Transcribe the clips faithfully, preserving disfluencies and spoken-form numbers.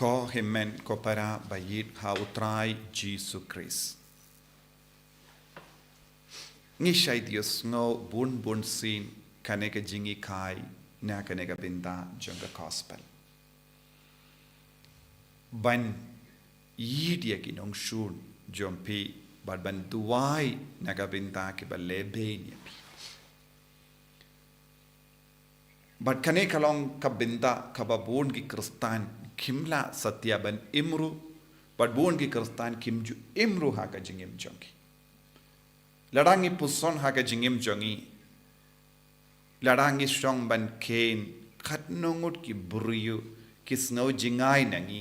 Ko hynmen ko para ba ïeit ha U Trai Jisu Khrist. Ngi shait ïohsngew bun bun sien kane ka jinghikai na kane ka bynta jong ka gospel. Ban ïeit ïa ki nongshun jong phi bad ban duwai na ka bynta kiba lehbeiñ ïa phi. Bad kane ka long ka bynta kaba bun ki Khristan kim lah satia ban im ruh, bad bun ki Khristan kim ju im ruh ha ka jingim jong ki. Lada ngi puson ha ka jingim jong ngi, lada ngi shong ban kheiñ katno ngut ki briew ki sngew jngai na ngi,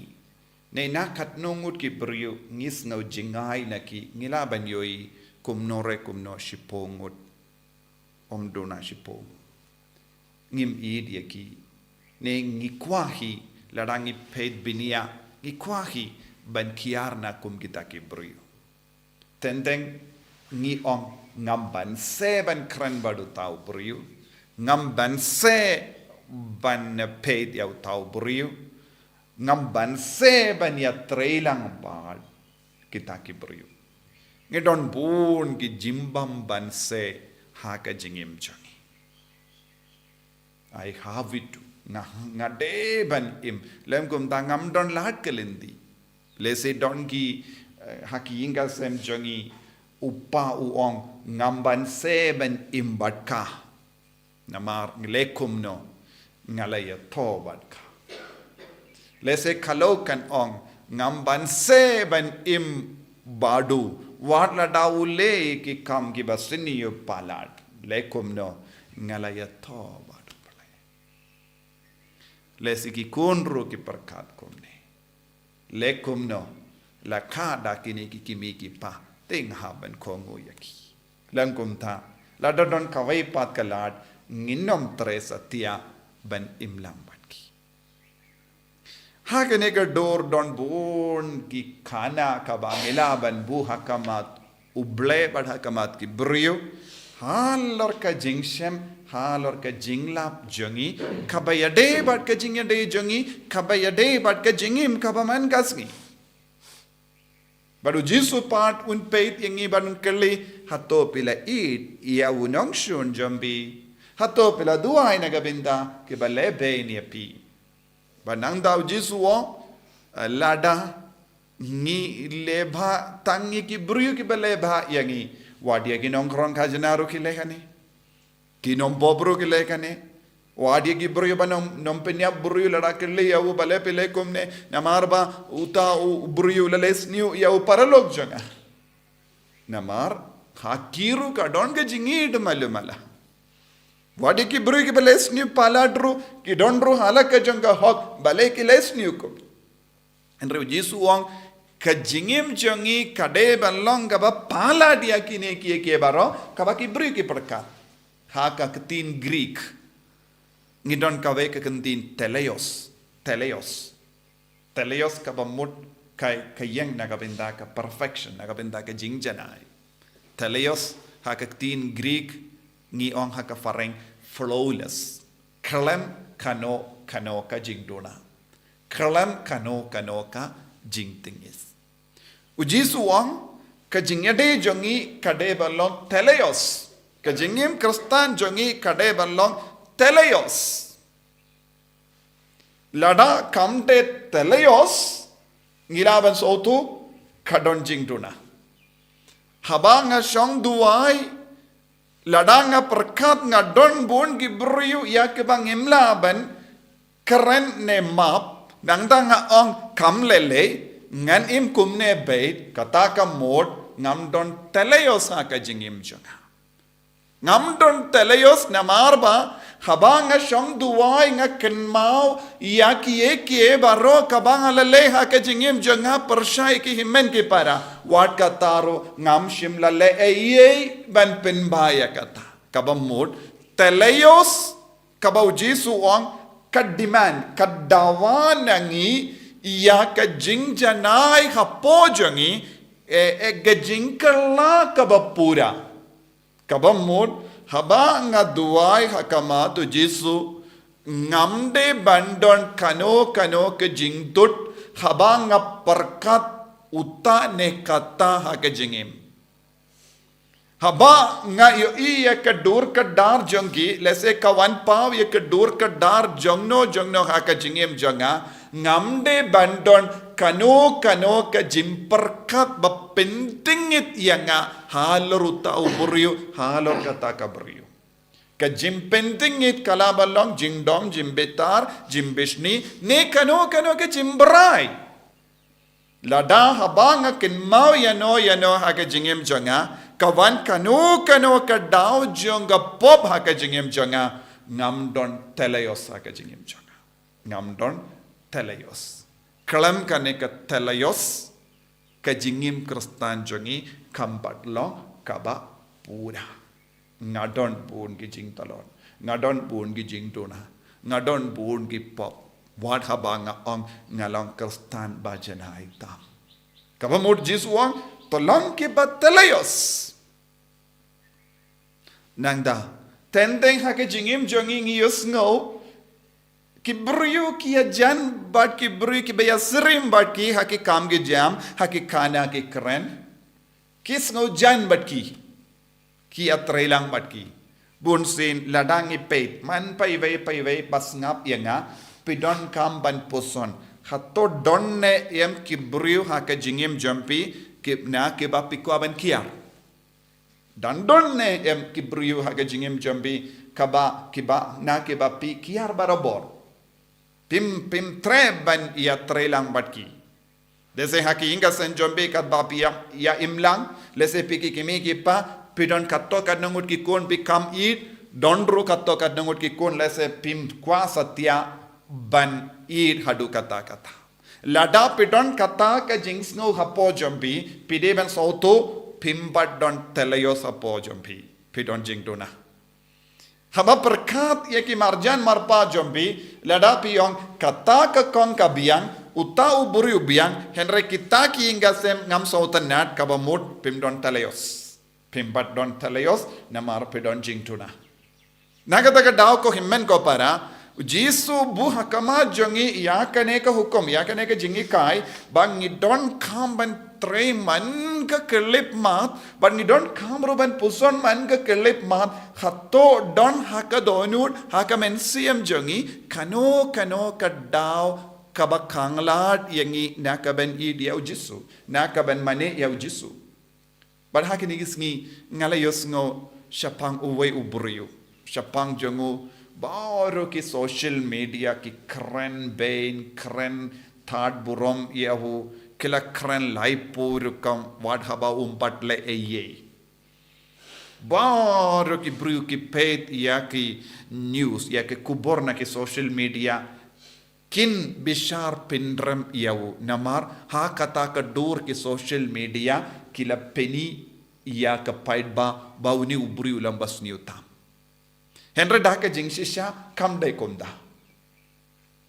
ne na katno ngut ki briew ngi sngew jngai na ki, ngi lah ban ïohi kumno re kumno shiphew ngut, ym duna shiphew. Ngim ïeit ïa ki, ne ngi kwah hi, lada ngi peit bniah, ngi kwah hi ban kiar na kum kita ki briew. Teng teng ngi ong ngam banse ban kren bad uta u briew, ngam banse ban peit ïa uta u briew, ngam banse ban ïatrei lang bad kita ki briew. Ngi don bun ki jingbym banse ha ka jingim jong ngi. I have it too. Nga, nga dei ban im. Lym kumta ngam don lad ka lynti. Lehse don ki, eh, ha ki ïing ka sem jong ngi, u pa u ong ngam banse ban im bad ka. Namar leh kumno nga la ïathoh bad ka. Lehse khalo kan ong ngam banse ban im bad u, wat lada u leh ki kam kiba sniew palat. Leh kumno nga la ïathoh bad u. Lehse ki khun ruh ki pyrkhat kumne. Leh kumno, la kha da kine ki kmie ki kpa, te nga hap ban kohnguh ïa ki. Lym kumta, lada don kawei pat ka lad, ngin ym treh satia ban im lang bad ki. Ha kane ka dur don bun ki khana kaba ngi lah ban buh ha khmat U Blei bad ha khmat ki briew, halor ka jingshem, halor ka jinglap jong ngi, kaba ïadei bad ka jingïadei jong ngi, kaba ïadei bad ka jingim kaba man ka sngi. Bad U Jisu pat un peit ïa ngi bad un kylli, hato phi la ïeit ïa u nongshun jong phi? Hato phi la duwai na ka bynta kiba lehbeiñ ïa phi? Bad nangta U Jisu u ong, eh, lada ngi lehbha tang ïa ki briew kiba lehbha ïa ngi, wat ïa ki nongkhrong khajna ruh ki leh kane. Ki nongpop ruh ki leh kane. Wat ïa ki briew ba nym, nym pynïap briew lada ki leh ïa u, balei phi leh kumne? Namar ba uta u briew u la leh sniew ïa u paralok jong nga. Namar ha ki ruh ka don ka jingïeit malu mala. Wat ïa ki briew kiba leh sniew palat ruh, ki don ruh ha la ka jong ka hok, balei ki leh sniew kum. Hynrei U Jisu u ong, ka jingim jong ngi ka dei ban long kaba palat ïa kine kiei kiei baroh, kaba ki briew ki pyrkhat. Ha ka ktien Greek, ngi don kawei ka ktien teleios, teleios. Teleios kaba mut ka, ka ïeng na ka bynta ka perfection, na ka bynta ka jingjanai. Teleios ha ka ktien Greek ngi ong ha ka phareng flawless. Khlem kano kano ka jingduna. Khlem kano kano ka jingtngis. U Jisu u ong, ka jingïadei jong ngi ka dei ban long teleios. Ka jingim Khristan jong ngi ka dei ban long teleios. Lada kam dei teleios, ngi lah ban sngewthuh ka don jingduna. Haba nga shong duwai, lada nga pyrkhat nga don bun ki briew ïa kiba ngim lah ban kren ne map, nangta nga ong kam lei lei, ngan im kumne beit, kata ka mut ngam don teleios ha ka jingim jong nga. Ngam don teleios namar ba, haba nga shong duwai nga kynmaw ïa kiei kiei baroh kaba nga la leh ha ka jingim jong nga pyrshah ïa ki hynmen ki para. Wat kata ruh ngam shym la leh ei ei ban pynbha ïa kata. Kaba mut, teleios, kaba U Jisu u ong, ka demand, ka dawa na ngi ïa ka jingjanai hapoh jong ngi, eh, eh, ka jingkylla kaba pura. Kaba mut, haba nga duwai ha khmat U Jisu, ngam dei ban don kano kano ka jingdud, Haba nga pyrkhat uta ne kata ha ka jingim. Haba nga ïohi ïa ka dur ka dar jong ki, lehse ka wan paw ïa ka dur ka dar jongno jongno ha ka jingim jong nga, ngam dei ban don kano kano ka jingpyrkhat ba pyntngit ïa nga halor uta u briew, halor kata ka briew. Ka jingpyntngit ka lah ban long jingdom, jingbitar, jingbishni, ne kano kano ka jingbrai. Lada haba nga kynmaw ïano ïano ha ka jingim jong nga, ka wan kano kano ka daw jong ka pop ha ka jingim jong nga, ngam don teleios ha ka jingim jong nga. Ngam don teleios. Khlem kane ka teleios, ka jingim Khristan jong ngi kam pat long kaba pura. Nga don bun ki jingtlot. Nga don bun ki jingduna. Nga don bun ki pop. Wat haba nga ong nga long Khristan ba janai tam. Kaba mut Jisu u ong, to long kiba teleios. Nangta, teng teng ha ka jingim jong ngi ngi ïohsngew, ki briew ki ïajan bad ki briew kiba ïasyriem bad ki ha ki kam ki jam, ha ki khana ki kren. Ki sngew jan bad ki. Ki ïatreilang bad ki. Bunsien lada ngi peit, man paiwei paiwei ba sngap ïa nga, phi donkam ban puson. Hato don ne em ki briew ha ka jingim jong phi, ki na kiba phi kwah ban kiar. Don don ne em ki briew ha ka jingim jong phi, kaba, kiba, na kiba phi kiar barabor. Phim, phim treh ban ïatreilang bad ki. Lehse ha ki ïing ki sem jong phi katba phi ïa, ïa imlang, lehse phi ki kmie ki kpa, phi don katto katne ngut ki khun phi kam ïeit, don ruh katto katne ngut ki khun lehse phim kwah satia ban ïeit haduh katta katta. Lada phi don kata ka jingsngew hapoh jong phi, phi dei ban sngewthuh, phim pat don teleios hapoh jong phi. Phi don jingduna. Haba pyrkhat ïa ki marjan marpa jong phi, lada phi ong kata ka kong ka biang, uta u briew u biang, hynrei kita ki ïing ki sem ngam sngewtynnat, kaba mut phim don teleios. Phim pat don teleios, namar phi don jingduna. Na kata ka daw ko hynmen ko para, Jisu u buh ha khmat jong ngi ïa kane ka hukum, ïa kane ka jinghikai, ba ngi donkam ban trei man ka khyllipmat, ba ngi donkam ruh ban puson man ka khyllipmat, hato don ha ka dohnud, ha ka mynsiem jong ngi, kano kano ka daw kaba khanglad ïa ngi na ka ban ïeit ïa u Jisu, na ka ban mane ïa u Jisu. Bad ha kine ki sngi nga la ïohsngew shaphang uwei u briew. Shaphang jong u baroh ki social media ki kren beiñ, kren tad burom ïa u, ki la kren laiphew rukom wat haba um pat leh ei ei. Baroh ki briew ki peit ïa ki news, ïa ki khubor na ki social media, kin bishar pynrem ïa u namar ha kata ka dur ki social media ki la pyni ïa ka paidbah ba une u briew u long ba sniew tam. Hynrei da ka jingshisha kam dei kumta.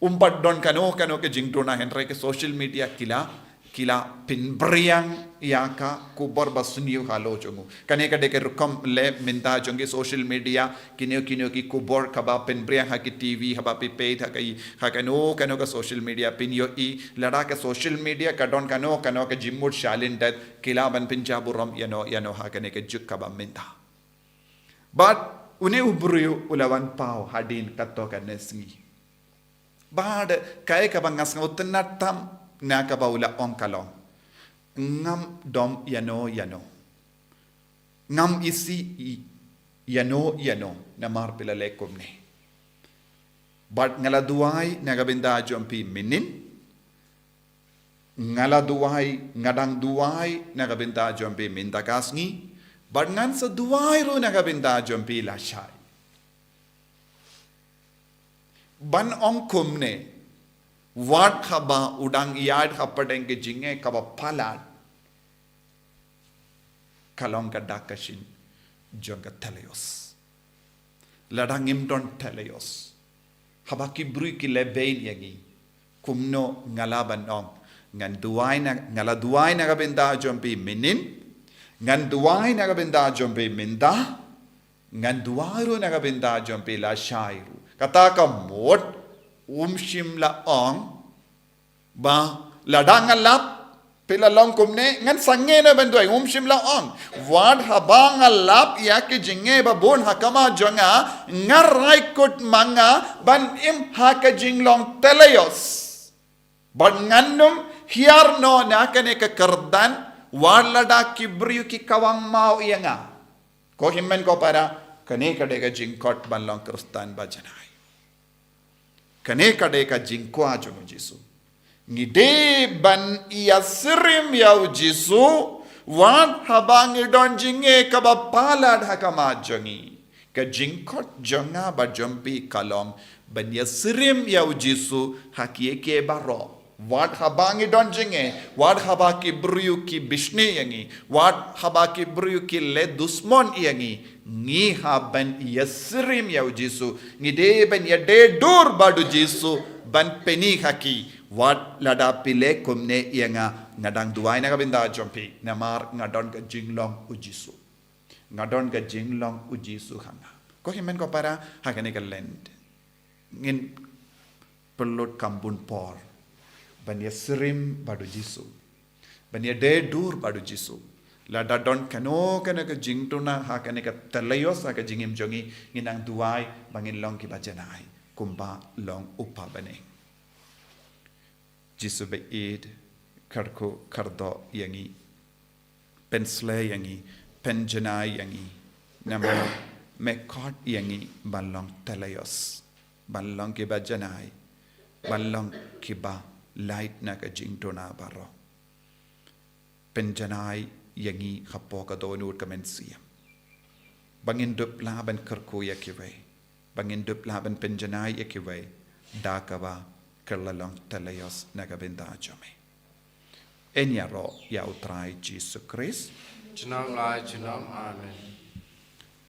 Um pat don kano kano ka jingduna hynrei ka social media ki la, ki la pynbriang ïa ka khubor ba sniew halor jong u. Kane ka dei ka rukom leh mynta jong ki social media, kino kino ki khubor kaba pynbriang ha ki T V, haba phi peit ha ka i, ha kano kano ka social media phin ïohi, lada ka social media ka don kano kano ka jingmut shalyndet, ki lah ban pynjah burom ïano ïano ha kane ka juk kaba mynta. Bad une u briew u la wan paw hadien katto katne sngi. Bad kaei kaba nga sngewtynnat tam na kaba u la ong ka long, ngam dom ïano ïano. Ngam isih i-, ïano ïano namar phi la leh kumne. Bad nga la duwai na ka bynta jong phi mynnin. Nga la duwai, nga dang duwai na ka bynta jong phi mynta ka sngi. Bad ngan sa duwai ruh na ka bynta jong phi lashai. Ban ong kumne, wat haba u dang ïaid hapdeng ka jingeh kaba palat, ka long ka dak ka shin jong ka teleios. Lada ngim don teleios, haba ki briew ki leh beiñ ïa ngi, kumno nga lah ban ong? Ngan duwai na, nga la duwai na ka bynta jong phi mynnin. Ngan duwai na ka bynta jong phi mynta. Ngan duwai ruh na ka bynta jong phi lashai ruh. Kata ka mut um shym la ong ba Lada nga lap, phi la long kumne, ngan sangeh na ban duwai, um shym la ong. Wat haba nga lap ïa ki jingeh babun ha khmat jong nga, nga rai kut ma nga ban im ha ka jinglong teleios. Bad ngan ym hiar noh na kane ka kyrdan, wat lada ki briew ki kawang maw ïa nga. Ko hynmen ko para, kane ka dei ka jingkhot ban long Khristan ba janai. Kane ka dei ka jingkwah jong u Jisu. Ngi dei ban ïasyriem ïa u Jisu, wat haba ngi don jingeh kaba palat ha khmat jong ngi. Ka jingkhot jong nga bad jong phi ka long ban ïasyriem ïa u Jisu ha kiei kiei baroh. Wat haba ngi don jingeh, wat haba ki briew ki bishni ïa ngi, wat haba ki briew ki leh dusmon ïa ngi, ngi hap ban ïasyriem ïa u Jisu, ngi dei ban ïadei dur bad u Jisu, ban pyni ha ki. Wat lada phi leh kumne ïa nga, nga dang duwai na ka bynta jong phi, namar nga don ka jinglong u Jisu. Nga don ka jinglong u Jisu ha nga. Ko hynmen ko para, ha kane ka Lent, ngin pynlut kham bun por ban ïasyriem bad u Jisu, ban ïadei dur bad u Jisu. Lada don kano kano ka jingduna ha kane ka teleios ha ka jingim jong ngi, ngin nang duwai ba ngin long kiba janai kumba long u Kpa bneng. Jisu baieit, kyrkhu kyrdoh ïa ngi, pynsleh ïa ngi, pynjanai ïa ngi, namar me khot ïa ngi ban long teleios, ban long kiba janai, ban long kiba lait na ka jingduna baroh. Pynjanai ïa ngi hapoh ka dohnud ka mynsiem, ba ngin dup lah ban kyrkhu ïa kiwei, ba ngin dup lah ban pynjanai ïa kiwei, da kaba kylla long teleios na ka bynta jong me. Yn ïaroh ïa u Trai Jisu Khrist. Junom la junom, amen.